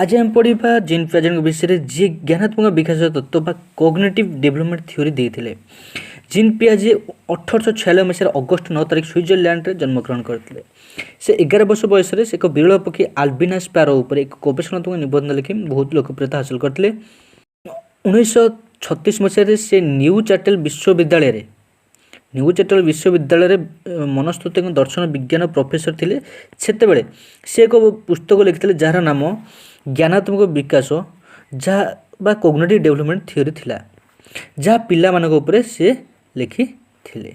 ଆଜି ଆମେ ପଢ଼ିବା ଜିନ୍ ପିଆଜେଙ୍କ ବିଷୟରେ, ଯିଏ ଜ୍ଞାନାତ୍ମକ ବିକାଶ ତତ୍ତ୍ୱ ବା କଗ୍ନେଟିଭ୍ ଡେଭଲପମେଣ୍ଟ ଥିଓରି ଦେଇଥିଲେ। ଜିନ୍ ପିଆଜେ 1896 ମସିହାରେ ଅଗଷ୍ଟ 9 ତାରିଖ ସୁଇଜରଲ୍ୟାଣ୍ଡରେ ଜନ୍ମଗ୍ରହଣ କରିଥିଲେ। ସେ 11 ବର୍ଷ ବୟସରେ ସେ ଏକ ବିରଳ ପକ୍ଷୀ ଆଲବିନା ସ୍ପାରୋ ଉପରେ ଏକ ଗବେଷଣାତ୍ମକ ନିବନ୍ଧ ଲେଖି ବହୁତ ଲୋକପ୍ରିୟତା ହାସଲ କରିଥିଲେ। 1936 ମସିହାରେ ସେ ନ୍ୟୁ ଚାଟେଲ ବିଶ୍ୱବିଦ୍ୟାଳୟରେ ମନସ୍ତତ୍ତ୍ୱ ଏବଂ ଦର୍ଶନ ବିଜ୍ଞାନ ପ୍ରଫେସର ଥିଲେ। ସେତେବେଳେ ସେ ଏକ ପୁସ୍ତକ ଲେଖିଥିଲେ, ଯାହାର ନାମ ଜ୍ଞାନାତ୍ମକ ବିକାଶ ଯାହା ବା କଗ୍ନେଟିଭ୍ ଡେଭଲପମେଣ୍ଟ ଥିଓରି ଥିଲା, ଯାହା ପିଲାମାନଙ୍କ ଉପରେ ସେ ଲେଖିଥିଲେ।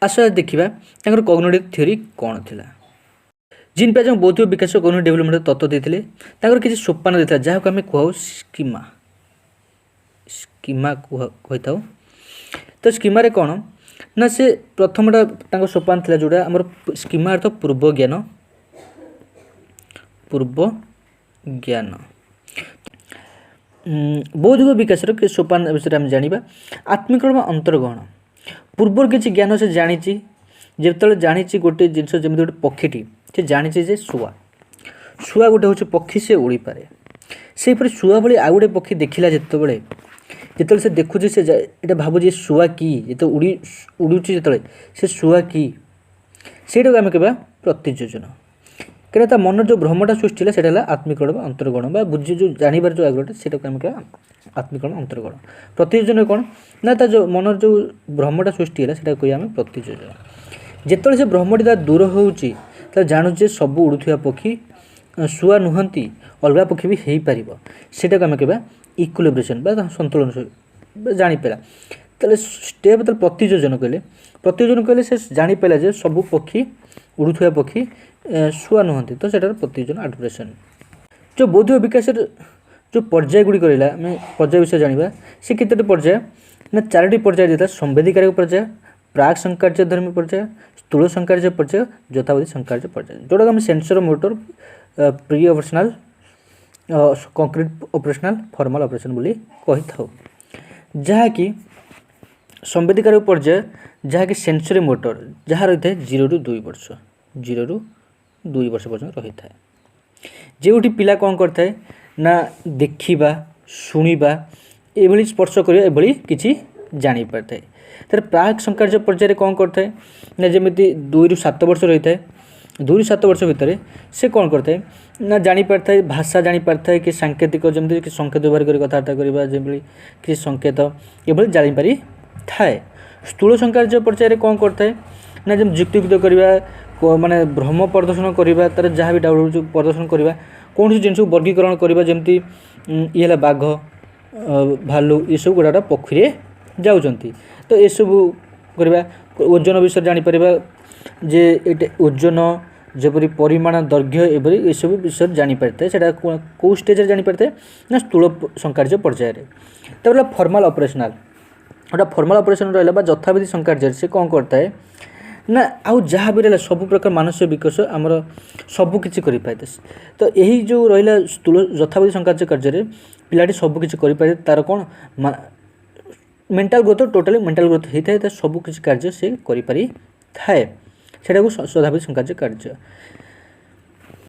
ଆସ ଦେଖିବା ତାଙ୍କର କଗ୍ନେଟିଭ୍ ଥିଓରି କ'ଣ ଥିଲା। ଜିନ୍ ପିଆଜେଙ୍କ ବୌଦ୍ଧିକ ବିକାଶ କଗ୍ନେଟିଭ୍ ଡେଭଲପମେଣ୍ଟ ତତ୍ତ୍ୱ ଦେଇଥିଲେ। ତାଙ୍କର କିଛି ସୋପାନ ଦେଇଥିଲା, ଯାହାକୁ ଆମେ କୁହାଉ ସ୍କିମା, ସ୍କିମା କହିଥାଉ। ତ ସ୍କିମାରେ କ'ଣ ନା ସେ ପ୍ରଥମଟା ତାଙ୍କ ସୋପାନ ଥିଲା, ଯେଉଁଟା ଆମର ସ୍କିମା ଅର୍ଥ ପୂର୍ବ ଜ୍ଞାନ। ପୂର୍ବ ଜ୍ଞାନ ବୌଦ୍ଧିକ ବିକାଶର କିଛି ସୋପାନ ବିଷୟରେ ଆମେ ଜାଣିବା। ଆତ୍ମୀକରଣ ବା ଅନ୍ତର୍ଗ୍ରହଣ। ପୂର୍ବରୁ କିଛି ଜ୍ଞାନ ସେ ଜାଣିଛି। ଯେତେବେଳେ ଜାଣିଛି ଗୋଟେ ଜିନିଷ, ଯେମିତି ଗୋଟେ ପକ୍ଷୀଟି, ସେ ଜାଣିଛି ଯେ ଶୁଆ ଶୁଆ ଗୋଟେ ହେଉଛି ପକ୍ଷୀ, ସେ ଉଡ଼ିପାରେ। ସେହିପରି ଶୁଆ ଭଳି ଆଉ ଗୋଟେ ପକ୍ଷୀ ଦେଖିଲା ଯେତେବେଳେ, ଯେତେବେଳେ ସେ ଦେଖୁଛି, ସେ ଏଇଟା ଭାବୁଛି ଶୁଆ କି, ଯେତେବେଳେ ଉଡ଼ୁଛି, ଯେତେବେଳେ ସେ ଶୁଆ କି, ସେଇଟାକୁ ଆମେ କହିବା ପ୍ରତିଯୋଜନ। କାହିଁକିନା ତା ମନରେ ଯେଉଁ ଭ୍ରମଟା ସୃଷ୍ଟି ହେଲା, ସେଇଟା ହେଲା ଆତ୍ମୀକରଣ ବା ଅନ୍ତର୍ଗ୍ରହଣ ବା ବୁଝି ଯେଉଁ ଜାଣିବାର ଯେଉଁ ଆଗ୍ରହଟା, ସେଇଟାକୁ ଆମେ କହିବା ଆତ୍ମୀକରଣ, ଅନ୍ତର୍ଗ୍ରହଣ। ପ୍ରତିଯୋଜନ କ'ଣ ନା ତା ଯେଉଁ ମନରେ ଯେଉଁ ଭ୍ରମଟା ସୃଷ୍ଟି ହେଲା, ସେଇଟାକୁ କହିବା ଆମେ ପ୍ରତିଯୋଜନ। ଯେତେବେଳେ ସେ ଭ୍ରମଟି ତା ଦୂର ହେଉଛି, ତାହେଲେ ଜାଣୁଛି ଯେ ସବୁ ଉଡ଼ୁଥିବା ପକ୍ଷୀ ଶୁଆ ନୁହନ୍ତି, ଅଲଗା ପକ୍ଷୀ ବି ହେଇପାରିବ। ସେଇଟାକୁ ଆମେ କହିବା ଇକ୍ୱିଲିବ୍ରେସନ୍ ବା ସନ୍ତୁଳନ ବା ଜାଣିପାରିଲା। ତାହେଲେ ଷ୍ଟେପ୍, ତାହେଲେ ପ୍ରତିଯୋଜନ କହିଲେ ସେ ଜାଣିପାରିଲା ଯେ ସବୁ ପକ୍ଷୀ, ଉଡ଼ୁଥିବା ପକ୍ଷୀ ଶୁଆ ନୁହନ୍ତି। ତ ସେଟାର ପ୍ରତିଯୋଜନ, ଆଡପ୍ଟେସନ୍। ଯେଉଁ ବୌଦ୍ଧିକ ବିକାଶର ଯେଉଁ ପର୍ଯ୍ୟାୟ ଗୁଡ଼ିକ ରହିଲା, ଆମେ ପର୍ଯ୍ୟାୟ ବିଷୟରେ ଜାଣିବା। ସେ କେତୋଟି ପର୍ଯ୍ୟାୟ ନା ଚାରୋଟି ପର୍ଯ୍ୟାୟ ଦେଇଥିଲା: ସମ୍ବେଦୀକାରକ ପର୍ଯ୍ୟାୟ, ପ୍ରାକ୍ ସଂକାର୍ଯ୍ୟ ଧର୍ମୀ ପର୍ଯ୍ୟାୟ, ସ୍ଥୂଳ ସଂକାର୍ଯ୍ୟ ପର୍ଯ୍ୟାୟ, ଯଥାବଧି ସଂକାର୍ଯ୍ୟ ପର୍ଯ୍ୟାୟ, ଯେଉଁଟାକୁ ଆମେ sensory motor, pre operational, concrete operational, formal operation ବୋଲି କହିଥାଉ। ଯାହାକି ସମ୍ବେଦୀକାରକ ପର୍ଯ୍ୟାୟ, ଯାହାକି ସେନ୍ସରି ମୋଟର, ଯାହା ରହିଥାଏ 0ରୁ 2 ବର୍ଷ, 0ରୁ 2 ବର୍ଷ ପର୍ଯ୍ୟନ୍ତ ରହିଥାଏ, ଯେଉଁଠି ପିଲା କ'ଣ କରିଥାଏ ନା ଦେଖିବା, ଶୁଣିବା, ଏଭଳି ସ୍ପର୍ଶ କରିବା, ଏଭଳି କିଛି ଜାଣିପାରିଥାଏ। ତାର ପ୍ରାକ୍ ସଂକାର୍ଯ୍ୟ ପର୍ଯ୍ୟାୟରେ କ'ଣ କରିଥାଏ ନା ଯେମିତି 2ରୁ 7 ବର୍ଷ ରହିଥାଏ, 2ରୁ 7 ବର୍ଷ ଭିତରେ ସେ କ'ଣ କରିଥାଏ ନା ଜାଣିପାରିଥାଏ, ଭାଷା ଜାଣିପାରିଥାଏ କି ସାଙ୍କେତିକ, ଯେମିତି କି ସଂକେତ ବ୍ୟବହାର କରି କଥାବାର୍ତ୍ତା କରିବା, ଯେଭଳି କିଛି ସଂକେତ, ଏଭଳି ଜାଣିପାରିଥାଏ। ସ୍ଥୂଳ ସଂକାର୍ଯ୍ୟ ପର୍ଯ୍ୟାୟରେ କ'ଣ କରିଥାଏ ନା ଯେମିତି ଯୁକ୍ତିଯୁକ୍ତ କରିବା, ମାନେ ଭ୍ରମ ପ୍ରଦର୍ଶନ କରିବା, ତା'ର ଯାହା ବି ଡାଉଟ୍ ହେଉଛି ପ୍ରଦର୍ଶନ କରିବା, କୌଣସି ଜିନିଷକୁ ବର୍ଗୀକରଣ କରିବା, ଯେମିତି ଇଏ ହେଲା ବାଘ, ଭାଲୁ, ଏସବୁ ଗୋଟା ଗୋଟା ପକ୍ଷୀରେ ଯାଉଛନ୍ତି। ତ ଏସବୁ କରିବା, ଓଜନ ବିଷୟରେ ଜାଣିପାରିବା ଯେ ଏଇଟା ଓଜନ, ଯେପରି ପରିମାଣ, ଦୈର୍ଘ୍ୟ, ଏଭଳି ଏସବୁ ବିଷୟରେ ଜାଣିପାରିଥାଏ। ସେଇଟା କେଉଁ ଷ୍ଟେଜ୍ରେ ଜାଣିପାରିଥାଏ ନା ସ୍ଥୂଳ ସଂକାର୍ଯ୍ୟ ପର୍ଯ୍ୟାୟରେ। ତାପରେ ହେଲା ଫର୍ମାଲ୍ ଅପରେସନାଲ୍। ଗୋଟେ ଫର୍ମାଲ୍ ଅପରେସନ୍ ରହିଲା ବା ଯଥାବିଧି ସଂକାର୍ଯ୍ୟରେ ସେ କ'ଣ କରିଥାଏ ନା ଆଉ ଯାହା ବି ରହିଲା ସବୁ ପ୍ରକାର ମାନସିକ ବିକାଶ ଆମର ସବୁ କିଛି କରିପାରିଥାଏ। ତ ଏହି ଯେଉଁ ରହିଲା ସ୍ଥୂଳ ଯଥାବିଧି ସଂକାର୍ଯ୍ୟ କାର୍ଯ୍ୟରେ ପିଲାଟି ସବୁ କିଛି କରିପାରେ। ତା'ର କ'ଣ mental growth, totally mental growth ହେଇଥାଏ। ତ ସବୁ କିଛି କାର୍ଯ୍ୟ ସେ କରିପାରିଥାଏ। ସେଇଟାକୁ ଯଥାବିଧି ସଂକାର୍ଯ୍ୟ କାର୍ଯ୍ୟ।